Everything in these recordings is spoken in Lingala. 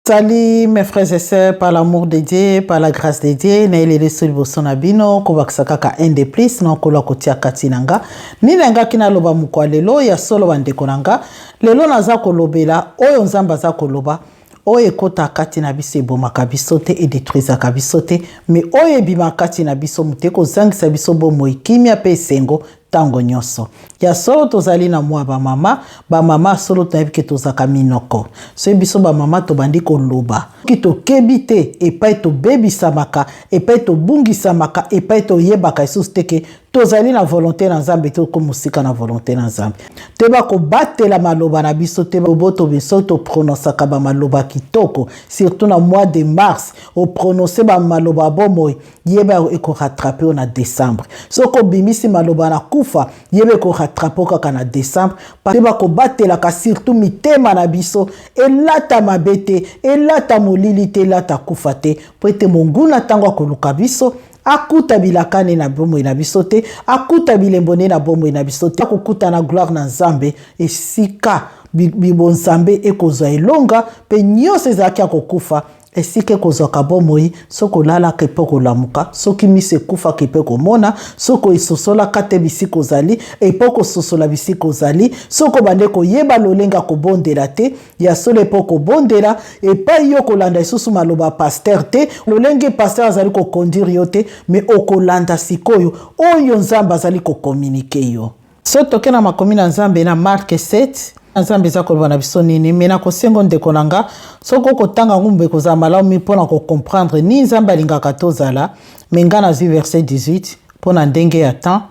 Salut mes frères et sœurs, par l'amour de Dieu, par la grâce de Dieu, na elele so liboso na bino kobakisa kaka un de plus na nkolo akotia kati na nga. Nini nangaki naloba mokwa lelo ya solo bandeko na nga, lelo naza kolobela oyo Nzambe aza koloba oyo ekota kati na biso ebomaka biso te, edetruisaka biso te, mais oyo ebima kati na biso moto ekozangisa biso bomoi, kimia mpe esengo ntango nyonso. Ya solo tozali na mwa bamama, bamama solo toyebi ke tozalaka minoko. Soki biso bamama tobandi koloba, soki tokebi te, epai tobebisamaka, epai tobungisamaka, epai toyebaka lisusu te ke tozali na volonté na Nzambe te, tokómi mosika na volonté na Nzambe. Toyeba kobatela maloba na biso te, boboto biso toprononsaka bamaloba kitoko, surtout na mois de mars, oprononce bamaloba bomoi, yeba ekorattrape yo na décembre. Soki obimisi maloba na kufa, yeba ekorattrape yo kaka na décembre. Toyeba kobatelaka surtout mitema na biso, elata mabe te, elata molili te, elata kufa te, po ete monguna ntango akoluka biso akuta bilaka ne na bomoi na biso te, akuta bilembo ne na bomoi na biso te, akokuta na gloire na Nzambe esika bibonzambe ekozwa elonga mpe nyonso ezalaki ya kokufa esika ekozwaka bomoi. Soki olalaka epe kolamuka, soki miso ekufaka epe komona, soki oesosolaka te bisika ozali epe okososola bisika ozali, soki obande koyeba lolenge ya kobondela te ya solo epe okobondela epai yo kolanda lisusu maloba pasteur te, lolenge pasteur azali koconduire yo te, mais okolanda sikoyo oyo Nzambe azali kocommuniquer yo. So toke na makomi na Nzambe na Mark 7, Nzambe eza koloba na biso nini? Me nakosengo ndeko na nga, soki okotanga ngumbu ekozala malamu mingi mpona kocomprendre nini Nzambe alingaka tozala. Me nga nazwi verset 18 mpo na ndenge ya temps.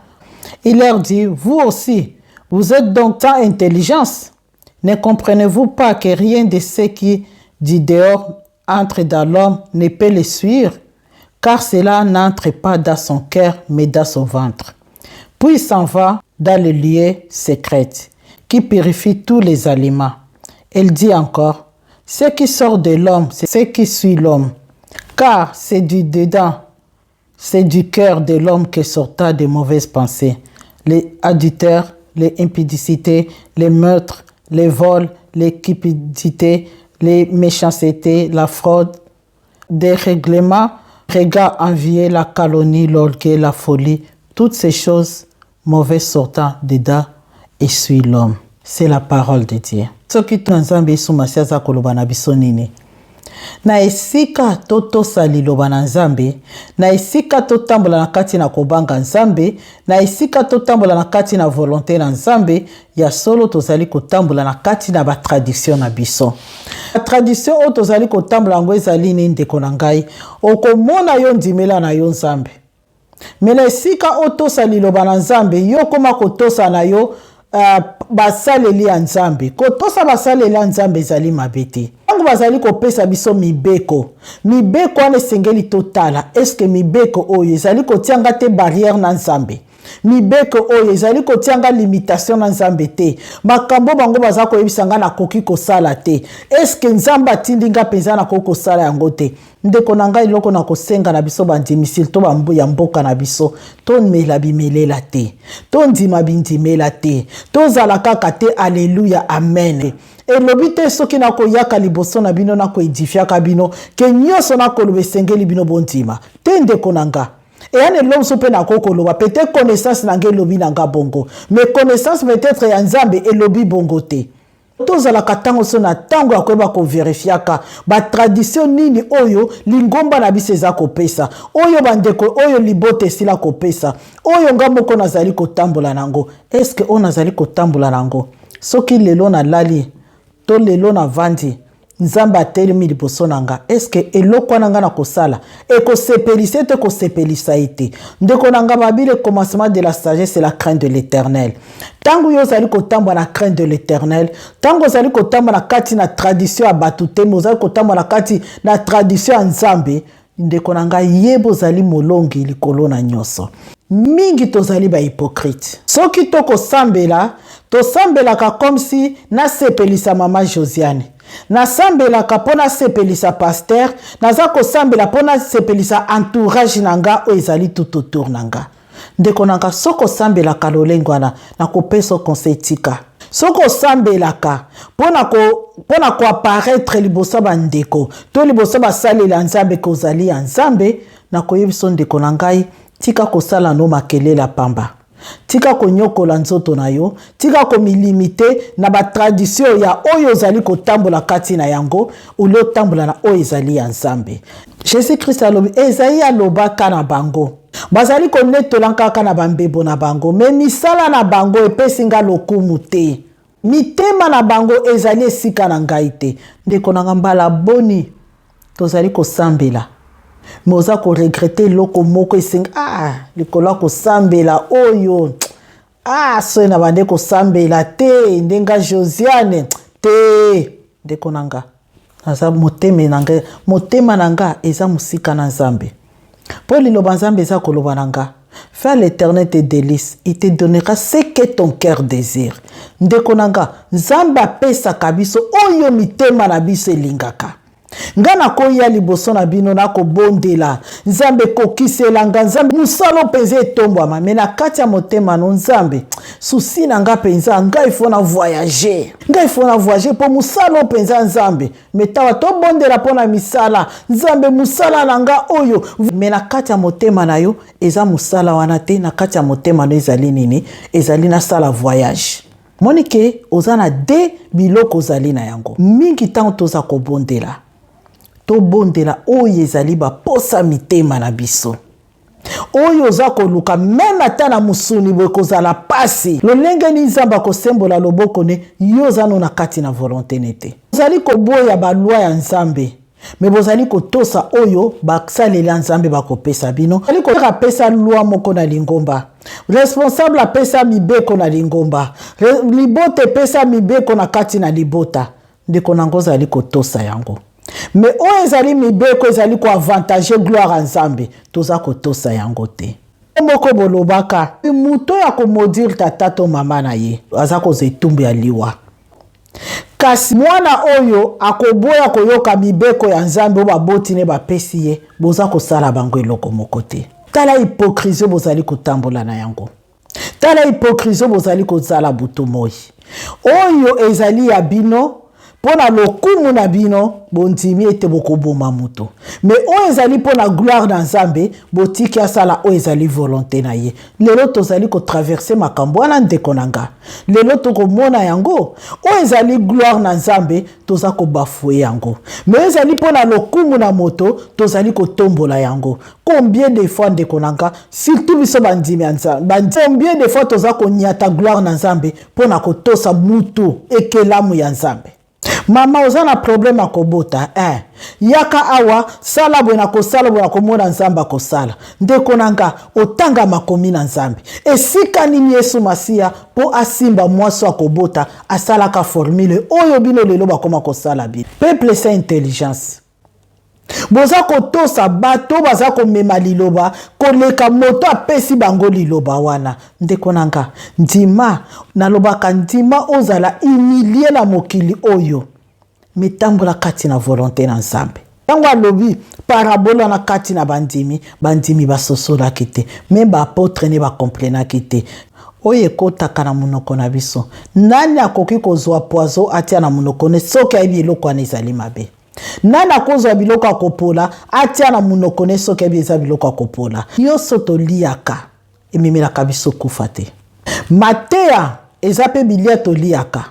Il leur dit: vous aussi, vous êtes donc sans intelligence? Ne comprenez-vous pas que rien de ce qui du dehors entre dans l'homme ne peut le souiller, car cela n'entre pas dans son cœur, mais dans son ventre, puis s'en va dans le lieu secret qui purifie tous les aliments? Elle dit encore: ce qui sort de l'homme, c'est ce qui souille l'homme. Car c'est du dedans, c'est du cœur de l'homme que sortent de mauvaises pensées, les adultères, les impudicités, les meurtres, les vols, les cupidités, les méchancetés, la fraude, des règlements, regard envieux, la calomnie, l'orgueil, la folie, toutes ces choses mauvaises sortant dedans et souillent l'homme. C'est la parole de Dieu. Soki na Nzambe Yesu Masi aza koloba na biso nini? Na esika totosa liloba na Nzambe, na esika totambola na kati na kobanga Nzambe, na esika totambola na kati na volonté na Nzambe ya solo, tozali kotambola na kati na batradition na biso. Batradition oyo tozali kotambola yango ezali nini? Ndeko na ngai, okomona yo ndimela na yo Nzambe, me na esika otosa liloba na Nzambe, yo koma kotosa na yo basaleli ya Nzambe. Kotosa basaleli ya Nzambe ezali mabe te. Ntango bazali kopesa biso mibeko, mibeko wana esengeli totala: eske mibeko oyo ezali kotianga te barrière na Nzambe? Mibeko oyo ezali kotianga limitation na Nzambe te? Makambo bango baza koyebisa nga nakoki kosala te, eske Nzambe atindi nga mpenza nakoki kosala yango te? Ndeko na ngai, eloko na kosenga na biso bandimisili to ya mboka na biso, tomela bimelela te, tondima bindimela te, tozala kaka te alleluya amen. Elobi te soki nakoyaka liboso na bino, nakoedifiaka bino ke nyonso nakoloba esengeli bino bondima te. Ndeko na nga, eya na eloko mosusu mpe nakoki koloba, peut-être connaissance na ngai elobi na nga bongo, mais connaissance peut-être ya Nzambe elobi bongo te. Tozalaka ntango so na ntango ya koyeba koverifiaka batradition nini oyo lingomba na biso eza kopesa, oyo bandeko, oyo libota esila kopesa, oyo nga moko nazali kotambola nango. Eske oyo nazali kotambola nango, soki lelo nalali to lelo navandi, Nzambe atelemi liboso na nga, eske eloko wana nga na kosala ekosepelisa ye to ekosepelisa ye te? Ndeko na nga, babi le commencement de la sagesse, c'est la crainte de l'Éternel. Ntango yo ozali kotambola na crainte de l'Éternel, ntango ozali kotambola na kati na tradition ya bato te, me ozali kotambola na kati na tradition ya Nzambe, ndeko na ngai, yeba ozali molongi likolo na nyonso. Mingi tozali bahypocrite. Soki tokosambela, tosambelaka comme si nasepelisa mama Josiane, nasambelaka mpo nasepelisa pasteur, naza kosambela mpo nasepelisa entourage na nga oyo ezali tout autour na nga. Ndeko na nga, soki osambelaka lolenge wana, nakopesa conseil: tika. Soki osambelaka mpo na ko mpo na koaparaitre liboso ya bandeko to liboso basaleli ya Nzambe ke ozali ya Nzambe, nakoyebisa ndeko na ngai, tika kosala no makelele ya pamba. Tika konyokola nzoto na yo, tika komilimite na batradisio ya oyo ozali kotambola kati na yango, olie otambola na oyo ezali ya Nzambe. Jesus Christ alobi, Ezayi alobaka na bango, bazali konetola kaka na bambebo na bango, me misala na bango epesi nga lokumu te. Mitema na bango ezali esika na ngai te. Ndeko na nga, mbala boni tozali kosambela me oza koregrete eloko moko esengi, ah, likolo ya kosambela oyo, ah, soki na bande kosambela te ndenge Josiane te. Ndeko na nga, naza motema na nga, motema na nga eza mosika na Nzambe, mpo liloba Nzambe eza koloba na nga: "Fais à l'Éternel tes délices, il te donnera ce que ton cœur désire." Ndeko na nga, Nzambe apesaka biso oyo mitema na biso elingaka. Nga nakoya liboso na bino, nakobondela Nzambe, ekokisela nga Nzambe mosala mpenza etombwama, me na kati ya motema no, Nzambe, souci na nga mpenza, ngai faut na voyage, ngai faut na voyage mpo mosala mpenza Nzambe. Me tawa tobondela mpo na misala, Nzambe, mosala na nga oyo, me na kati ya motema na yo eza mosala wana te. Na kati ya motema no ezali nini? Ezali nasala voyage. Moni ke oza na de biloko ozali na yango mingi. Ntango toza kobondela, tobondela oyo ezali baposa mitema na biso, oyo oza koluka. Même ata na mosuni boye kozala pasi, lolenge nini Nzambe akosembola loboko ne yo oza no na kati na volonté ne te? Ozali koboya baloi ya Nzambe, me bozali kotosa oyo basaleli ya Nzambe bakopesa bino. Apesa loi moko na lingomba, responsable apesa mibeko na lingomba, libota epesa mibeko na kati na libota. Ndeko nango, ozali kotosa yango, me oyo ezali mibeko ezali koavantage gloire ya Nzambe, toza kotosa yango te. Moko bolobaka moto oyo akomaudire tata to mama na ye aza kozwa etumbu ya liwa, kasi mwana oyo akoboya koyoka mibeko ya Nzambe oyo baboti ne bapesi ye, boza kosala bango eloko moko te. Tala hypocrisie bozali kotambola na yango, tala hypocrisie bozali kozala butu moi. Oyo ezali ya bino mpo na lokumu na bino, bondimi ete bokoboma moto, me oyo ezali mpo na gloire na Nzambe, botiki asala oyo ezali volonté na ye. Lelo tozali kotraverse makambo wana, ndeko na nga. Lelo tokomona yango, oyo ezali gloire na Nzambe, toza kobafouer yango, me oyo ezali mpo na lokumu na moto, tozali kotombola yango. Combien de fois, ndeko na nga, surtout biso bandimi ya Nzambe, combien de fois toza konyata gloire na Nzambe mpo na kotosa mutu ekelamu ya Nzambe? Mama, oza na problème ya kobota, eh. Yaka awa, sala boye na kosala boye na komona Nzambe akosala. Ndeko na nga, otanga makomi na Nzambe esika nini Yesu Masiya mpo asimba mwasi akobota asalaka formule oyo bino lelo bakoma kosala bino? Peuple sa intelligence, boza kotosa bato baza komema liloba koleka moto apesi bango liloba wana. Ndeko na nga, ndima, nalobaka, ndima ozala humilie na mokili oyo, mitambola kati na volonté na Nzambe. Ntango alobi parabole wana kati na bandimi, bandimi basosolaki te, me baapôtre ne bakomprenaki te. Oyo ekɔtaka na monoko na biso, nani akoki kozwa poison atia na monoko ne soki ayebi eloko wana ezali mabe? Nani akozwa biloko ya kopola atia na monoko ne soki ayebi eza biloko ya kopola? Nyonso toliaka ememelaka biso kufa te. Mateya eza mpe bilia toliaka.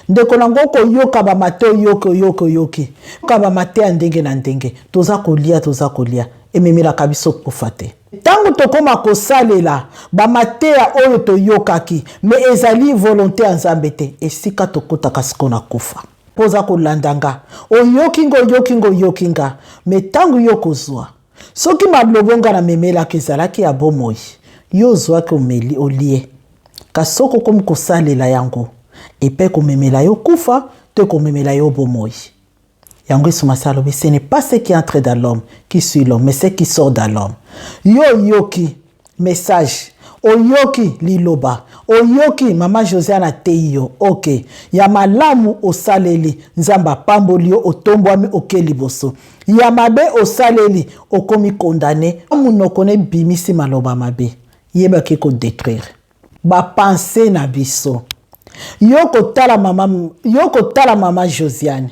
Ndeko nango, koyoka bamate, oyoki, oyoki, oyoki ka bamateya ndenge na ndenge, toza kolia, toza kolia, ememelaka biso kufa te. Ntango tokóma kosalela bamateya oyo toyokaki, me ezali volonté ya Nzambe te, esika tokótaka sikoyo na kufa. Mpo oza kolanda nga, oyoki nga, oyoki nga, oyoki nga, me ntango yo kozwa, soki malobo nga namemelaka ezalaki ya bomoi, yo ozwaki, omeli, olie, kasi soki okomi kosalela yango, epe komemela yo kufa to ekomemela yo bomoi. Yango Yesu Masiya alobi: "Ce n'est pas ce qui entre dans l'homme qui souille l'homme, mais ce qui sort dans l'homme." Yo oyoki message, oyoki liloba, oyoki mama Josiane ateyi yo, ok, ya malamu osaleli, Nzambe apamboli yo, otombwami, oke liboso. Ya mabe osaleli, okomi condamné. Monoko na ebimisi maloba mabe, yebaki kodétruire bapensées na biso. Yo kotala mama, yo kotala mama Josiane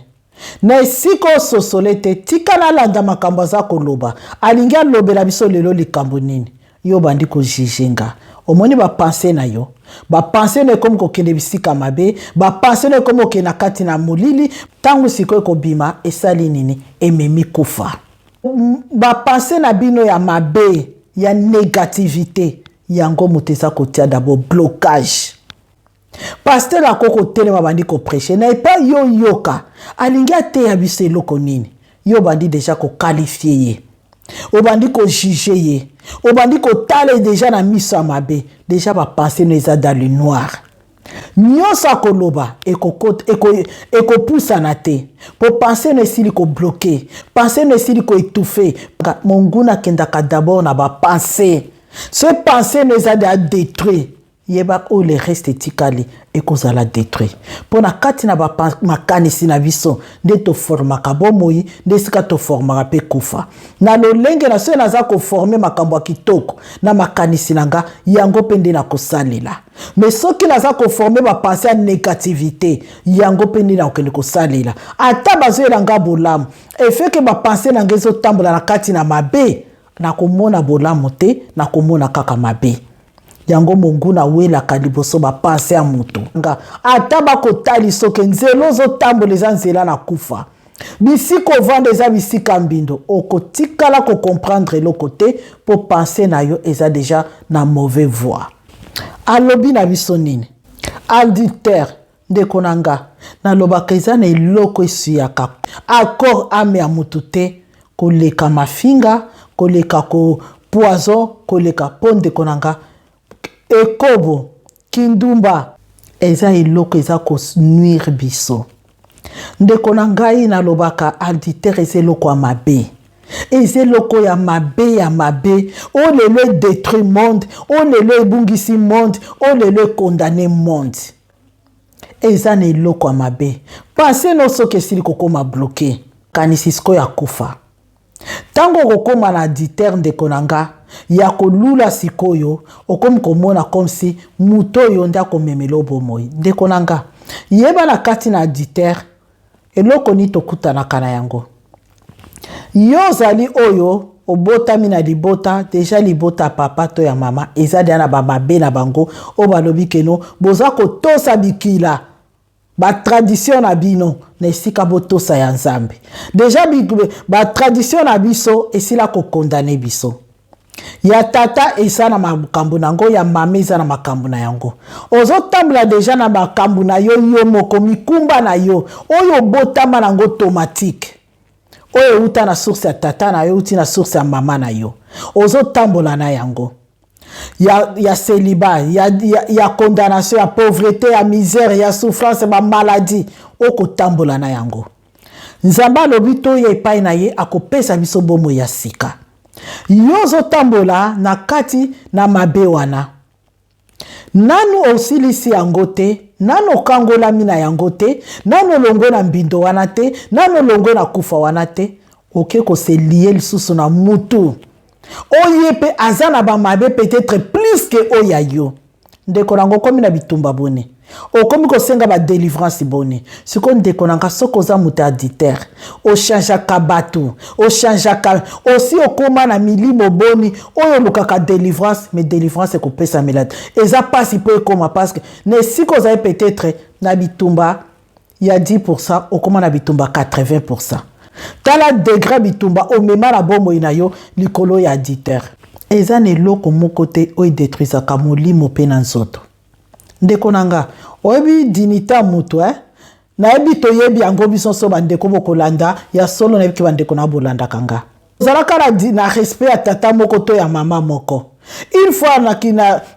na esika ososola ete tika nalanda makambo aza koloba, alingi alobela biso lelo likambo nini, yo obandi kojuge nga. Omoni bapense na yo, bapense na ekomi kokende bisika mabe, bapense na ekomi kokende na kati na molili. Ntango sikoyo ekobima esali nini? Ememi kufa. Bapense na bino ya mabe, ya negativite, yango moto eza kotia d'abord blocage. Pasteur akoki kotelema bandi kopreche na epai yo yoka alingi ateya biso eloko nini, yo obandi deja kokalifie ye, obandi kojuge ye, obandi kotala ye deja na miso ya mabe, deja bapense no eza dans le noir. Nyonso akoloba ekopusana te, po pense no esili kobloke, pense no esili koetouffe. Monguna akendaka d'abord na bapense, so pense no eza deja détruit, yeba oyo le reste etikali ekozala détruit. Mpo na kati na makanisi na biso nde toformaka bomoi, nde esika toformaka mpe kufa. Na lolenge na soki naza koforme makambo ya kitoko na makanisi na nga, yango mpe nde nakosalela. Me soki naza koforme bapense ya négativité, yango mpe nde nakokende kosalela. Ata bazoyela nga bolamu, efeke bapense na nga ezotambola na kati na mabe, nakomona bolamu te, nakomona kaka mabe. Yango monguna awelaka liboso bapense ya moto nga. Ata bakotali soki nzela ozotambola eza nzela na kufa, bisika ovanda eza bisika mbindo, okotikala kokomprendre eloko te, mpo pense na yo eza deja na mauvais voie. Alobi na biso nini? Adultère. Ndeko na nga, nalobaka eza na eloko esuyaka accord ame ya motu te, koleka mafinga, koleka ko poison, koleka mpo ndeko na nga ekobo kindumba eza eloko eza konuire biso. Ndeko na ngai, nalobaka adultère eza eloko ya mabe, eza eloko ya mabe ya mabe oyo lelo edétruit monde, oyo lelo ebungisi monde, oyo lelo ekondane monde. Eza na eloko ya mabe. Pense no soki esili kokóma bloke, kanisi sikoyo akufa. Ntango okokóma na adultère, ndeko na nga, ya kolula sikoyo okomi komona comme si moto oyo nde akomemela bomoi. Ndeko na nga, yeba na kati na adultère eloko nini tokutanaka na yango. Yo ozali oyo obotami na libota deja, libota ya papa to ya mama eza deja na bamabe na bango, oyo balobi keno boza kotosa bikila batradition na bino na esika botosa ya Nzambe. Deja batradition na biso esila kokondane biso. Ya tata eza na makambo na yango, ya mama eza na makambo na yango. Ozotambola deja na makambo na yo yo moko, mikumba na yo oyo obotama na yango automatique, oyo euta na source ya tata na yo, euti na source ya mama na yo, ozotambola na yango ya célibat, ya condamnation, ya pauvreté, ya misère, ya souffrance, bamaladie, okotambola na yango. Nzambe alobi toya epai na ye, akopesa biso bomoi ya sika. Yo ozotambola na kati na mabe wana, nanu osilisi yango te, nanu okangolami na yango te, nanu olongwe na mbindo wana te, nanu olongwe na kufa wana te, oke koselie lisusu na mutu oye mpe aza na bamabe peut-être plus ke oyo ya yo. Ndeko na nga, okomi na bitumba boni? Okomi kosenga badelivrance boni? Sikoyo, ndeko na nga, soki oza moto ya adultère, ochangeaka bato, ochangeaka osi, okóma na milimo boni oyo olukaka délivrance, mais délivrance ekopesamela te. Eza mpasi mpo ekóma, parce que na esika ozali peut-être na bitumba ya 10, okóma na bitumba 80. Tala degré bitumba omema na bomoi na yo likolo ya adultère. Eza na eloko moko te oyo edétruisaka molimo mpe na nzoto. Ndeko na nga, oyebi dignité ya moto, eh? Nayebi toyebi yango biso nyonso. Bandeko bokolanda ya solo, nayebiki bandeko na bolandaka nga. Ozalaka na respect ya tata moko to ya mama moko, une fois na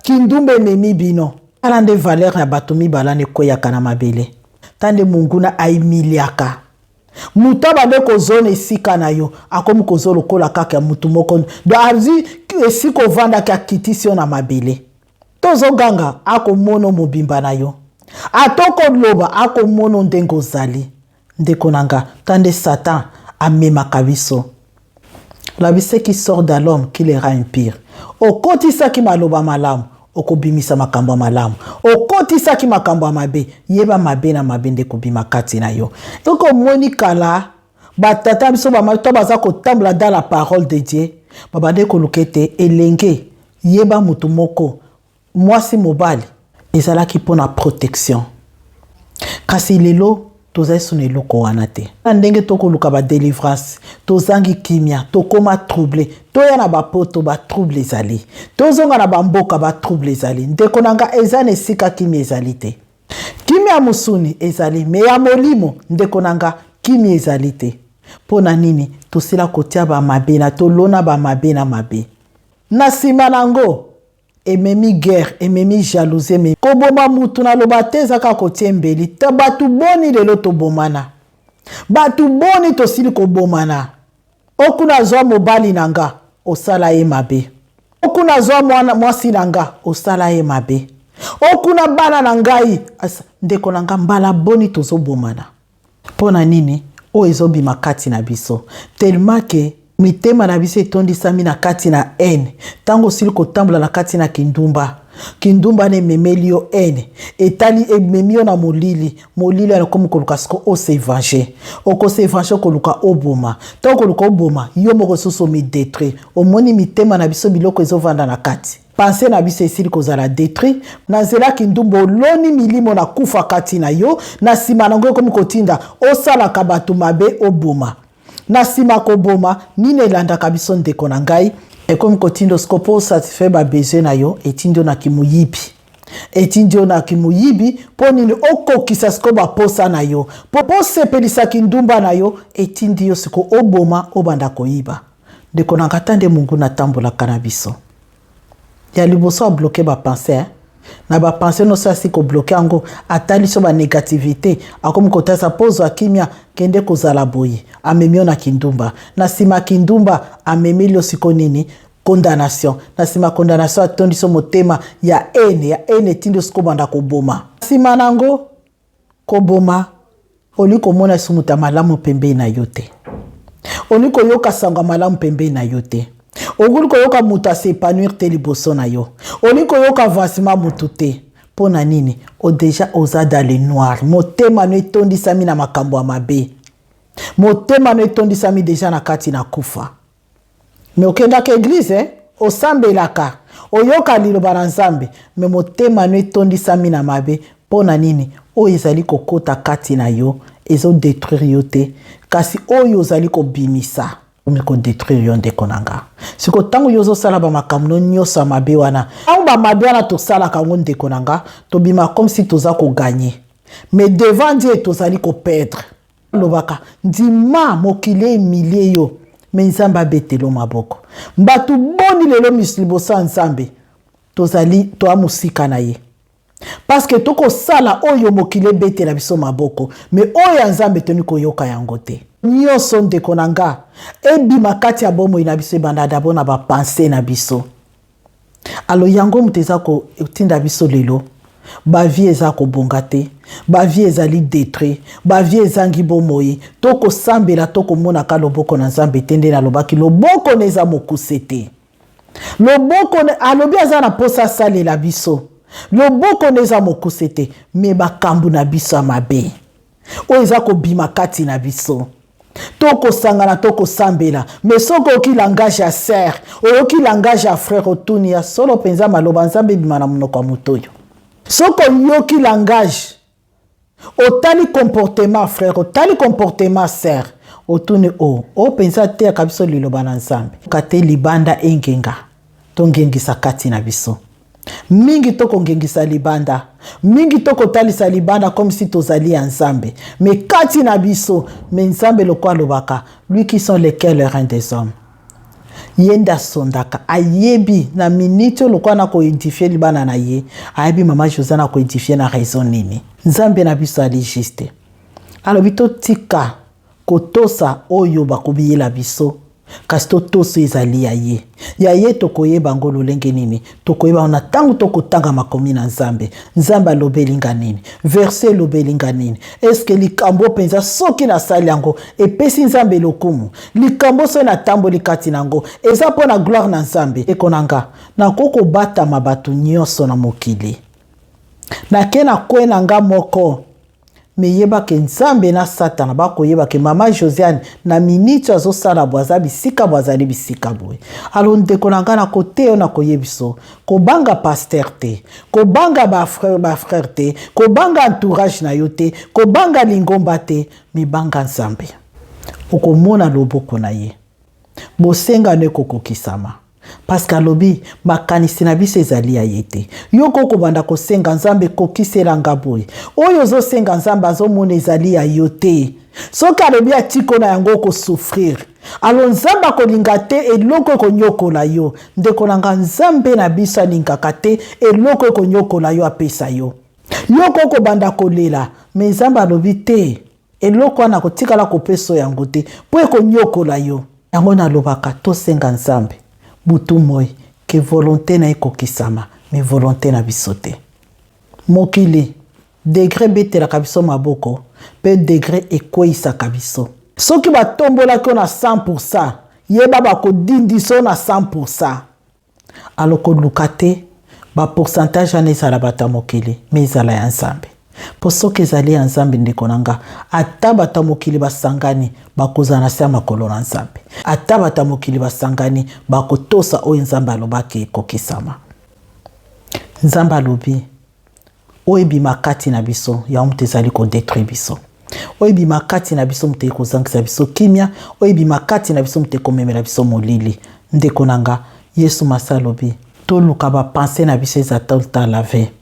kindumba ememi bino, tala nde valeur ya bato mibala ekweyaka na mabele. Ta nde monguna ahumiliaka moto abande kozona esika na yo, akomi kozwa lokola kaka ya motu moko. Donc azwi esika ovandaki, akitisi yo na mabele. Tozoganga, akomona mobimba na yo, atokoloba, akomona ndenge ozali. Ndeko na nga, ta nde Satan amemaka biso. La ce qui sort de l'homme qui le rend impur. Okotisaki maloba malamu. okobimisa makambo ya malamu. Okotisaki makambo ya mabe, yeba mabe na mabe nde kobima kati na yo. Soki omoni kala batata biso bama to baza kotambola dans la parole de Dieu, babandaki koluka ete elenge yeba motu moko mwasi mobali ezalaki mpo na protection. Kasi lelo tozali so na eloko wana te. Na ndenge tokoluka ba delivrance, tozangi kimia, tokoma trouble, toya na bapoto ba trouble ezali, tozonga na bamboka ba trouble ezali. Ndeko na nga, eza na esika kimia ezali te. Kimia ya mosuni ezali, me ya molimo, ndeko na nga, kimia ezali te. Mpo na nini? Tosila kotia ba mabe na tolona ba mabe na mabe. Na nsima na yango ememi guerre, ememi jalousie, ememi koboma mutu. Naloba te eza kaka kotia mbeli te. Bato boni lelo tobomana, bato boni tosili kobomana. Okuna azwa mobali na nga, osala ye mabe. Okuna azwa mwasi na nga, osala ye mabe. Okuna bana na ngai. Ndeko na nga, mbala boni tozobomana? Mpo na nini? Oyo ezobima kati na biso tellement ke mitema na biso etondisami na kati na haine. Ntango osili kotambola na kati na kindumba, kindumba na ememeli yo haine, etali ememi yo na molili. Molili wana ekomi koluka siko ose venger, okose venger, okoluka oboma. Ntango okoluka oboma, yo moko susu omidetruire. Omoni mitema na biso biloko ezovanda na kati, Pensee na biso esili kozala detruit na nzela kindumba. Oloni milimo na kufa kati na yo, na nsima nango ekomi kotinda osalaka bato mabe, oboma. Na nsima koboma, nini elandaka biso, ndeko na ngai? Ekomi kotinda osiko mpo osatisfaire babesoin na yo, etindi yo na kimoyibi, etindi yo na kimoyibi. Mpo nini? Okokisa siko baposa na yo, mpo osepelisa kindumba na yo, etindi yo siko oboma, obanda koyiba. Ndeko na nga, ta nde mungu natambolaka na biso. Ya liboso, abloke bapense, eh? Na bapense nyonso asi kobloke yango, atali so banégativité, akomi kotalisa mpo ozwa kimia, kende kozala boye. Amemi yo na kindumba. Na nsima kindumba, amemeli yo siko nini? Condamnation. Na nsima condamnation, atondi so motema ya haine. Ya haine etindi yo siko banda koboma. Nsima nango koboma, olingi komona lisusu moto ya malamu pembeni na yo te, olingi koyoka sango ya malamu pembeni na yo te, olingi koyoka moto as'épanouir te liboso na yo, olingi koyoka avancement motu te. Mpo na nini? O deja oza dans le noir, motema no etondisami na makambo ya mabe, motema no etondisami deja na kati na kufa. Me okendaka eglize, eh? Osambelaka, oyoka liloba na Nzambe, me motema no etondisami na mabe. Mpo na nini? Oyo ezali kokota kati na yo ezodetruire yo te, kasi oyo ozali kobimisa omi kodetruire yo. Ndeko na nga, siko ntango yo ozosala bamakambo no nyonso ya mabe wana, ntango bamabe wana tosalaka yango, ndeko na nga, tobima comme si toza koganye, mais devant Dieu tozali koperdre. Alobaka ndima mokili emilie yo, me Nzambe abetelo maboko. Bato boni lelo miso liboso ya Nzambe tozali toa mosika na ye, parceke tokosala oyo mokili ebetela biso maboko, me oyo ya Nzambe toni koyoka yango te. Nyonso, ndeko na nga, ebima kati ya bomoi na biso ebanda dabo na bapense na biso. Alo yango moto eza kotinda biso lelo bavie eza kobonga te, bavie ezali detruit, bavie ezangi bomoi. Tokosambela, tokomonaka loboko na Nzambe te. Nde nalobaki, loboko na eza mokuse te. Loboko alobi aza na mposa asalela biso, loboko na eza mokuse te, me makambo na biso ya mabe oyo eza kobima kati na biso, tokosangana, tokosambela, me soki oyoki langage ya sœur, oyoki langage ya frère, otuni ya solo mpenza maloba Nzambe ebima na monoko ya moto oyo? Soki oyoki langage, otali comportement frère, otali comportement sœur, otuni o o mpenza ateyaka biso liloba na Nzambe kate libanda engenga, tongengisa kati na biso mingi. Tokongengisa libanda mingi, tokotalisa libanda comme si tozali ya Nzambe, me kati na biso, me Nzambe loko alobaka, lui qui sont lesquels le rein des hommes, ye nde asondaka, ayebi na miniti oyo lokola na koedifie libana na ye, ayebi mama José na koedifie na raison nini. Nzambe na biso ali juste, alobi totika kotosa oyo bakobiyela biso. Kasi totoso ezali ya ye. Ya ye tokoyeba yango lolenge nini? Tokoyeba yango na ntango tokotanga makomi na Nzambe. Nzambe alobeli nga nini? Verse elobeli nga nini? Eske likambo mpenza soki nasali yango epesi Nzambe lokumu? Likambo soki natamboli kati na yango eza mpo na gloire na Nzambe? Eko na nga, nakoki kobatama bato nyonso na mokili. Nake na kwe na nga moko me yeba ke nzambe na satana bakoyeba ke mama josiane na miniti azosala boye aza bisika boye azali bisika boye alo ndeko na ngai nakoteya yo nakoyebiso kobanga paster te kobanga bafrere bafrere te kobanga entourage na yo te kobanga lingomba te mibanga nzambe okomona loboko na ye bosengano ekokokisama Parce alobi makanisi na biso ezali ya ye te. Yo ko kobanda kosenga Nzambe kokisela nga boye. Oyo ozosenga Nzambe azomona ezali ya yo te. Soki alobi atiko na yango okosouffrir. Alo Nzambe akolinga te eloko ekonyokola yo. Ndeko na nga Nzambe na biso alingaka te eloko ekonyokola yo apesa yo. Yo ko kobanda kolela, mais Nzambe alobi te. Eloko wana akotikala kopesa yo yango te mpo ekonyokola yo. Yango nalobaka tosenga Nzambe butu moi ke volonte na ekokisama mais volonte na biso te. Mokili degre ebetelaka biso maboko mpe degre ekweisaka biso. Soki batombolaki yo na 100 pourcent yeba bakodindisa yo na 100 pourcent. Alors koluka te ba pourcentage wana ezala bato ya mokili me ezala ya Nzambe. Mpo soki ezali ya Nzambe, ndeko na nga, ata bato ya mokili basangani bakozala na se ya makolo na Nzambe. Ata bato ya mokili basangani bakotosa oyo Nzambe alobaki ekokisama. Nzambe alobi oyo ebima kati na biso yango moto ezali kodetruire biso oyo ebima kati na biso moto ekozangisa biso kimia oyo ebima kati na biso moto ekomemela biso molili ndeko na nga yesu masi alobi toluka bapense na biso eza tolta lave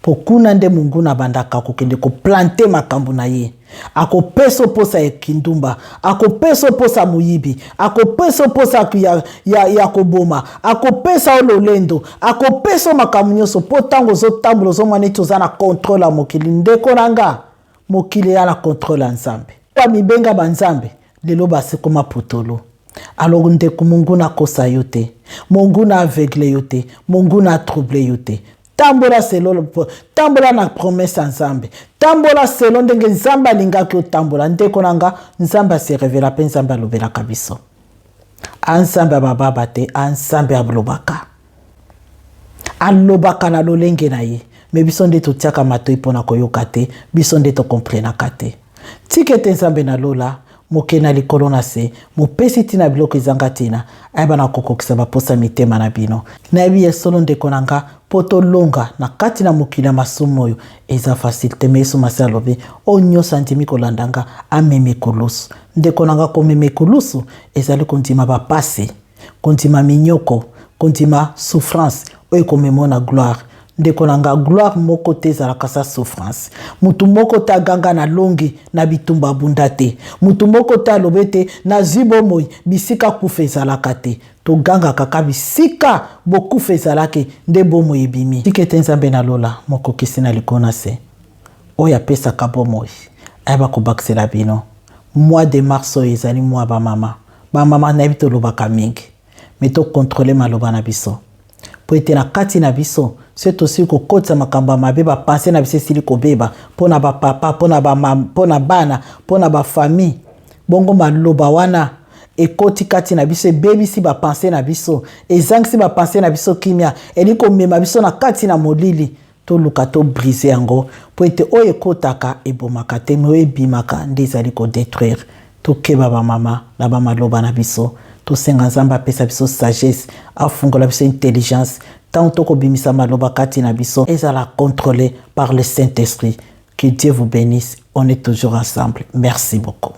mpo kuna nde monguna abandaka kokende koplante makambo na ye akopesa mposa ya kindumba akopesa mposa moyibi akopesa mposa ya, ya, ya koboma akopesa yo lolendo akopesa makambo nyonso mpo ntango ozotambola ozomona neti oza na kontrole ya mokili ndeko na nga mokili eya na kontrole ya nzambe bamibenga banzambe lelo basekoma putulu alors ndeko monguna akosa yo te monguna aveugle yo te monguna atrouble yo te tambola selo tambola na promese ya nzambe tambola selo ndenge nzambe alingaki otambola ndeko na nga nzambe ase revela mpe nzambe alobelaka biso a nzambe ya bababa te a nzambe alobaka alobaka na lolenge na ye me biso nde totiaka matoi mpo na koyoka te biso nde tokomprenaka te tika ete nzambe na lola moke na likolo na se mopesi ntina biloko ezanga ntina ayeba na kokokisa baposa mitema na bino nayebi ya solo ndeko na nga mpo tolonga na kati na mokili ya masumu oyo eza facile te me yesu masi alobi oyo nyonso andimi kolanda nga amemi ekulusu ndeko na nga komema ekulusu ezali kondima bapasi kondima minyoko kondima souffrance oyo ekomema na gloire ndeko na nga gloire moko te ezalaka sa souffrance motu moko te aganga na longi na bitumba abunda te motu moko te alobi ete nazwi bomoi bisika kufa ezalaka te toganga kaka bisika bokufa ezalaki nde bomoi ebimi tika ete nzambe na lola mokokisi na likolo na se oyo apesaka bomoi ayeba kobakisela bino mois de mars oyo ezali mwa bamama bamama nayebi tolobaka mingi me tokontrole maloba na biso mpo ete na kati na biso soki tosili kokotisa makambo ya mabe bapense na biso esili kobeba mpo na bapapa mpo na mpo na bana mpo na bafamille bongo maloba wana ekoti kati na biso ebebisi bapense na biso ezangisi bapense na biso kimia elingi komema biso na kati na molili toluka to brise yango mpo ete oyo ekotaka ebomaka te me oyo ebimaka nde ezali kodetruire tokeba bamama na bamaloba na biso tosenga nzambe apesa biso sagesse afungola biso intelligence ntango tokobimisa maloba kati na biso ezala contrôlé par le saint esprit que dieu vous bénisse on est toujours ensemble merci beaucoup.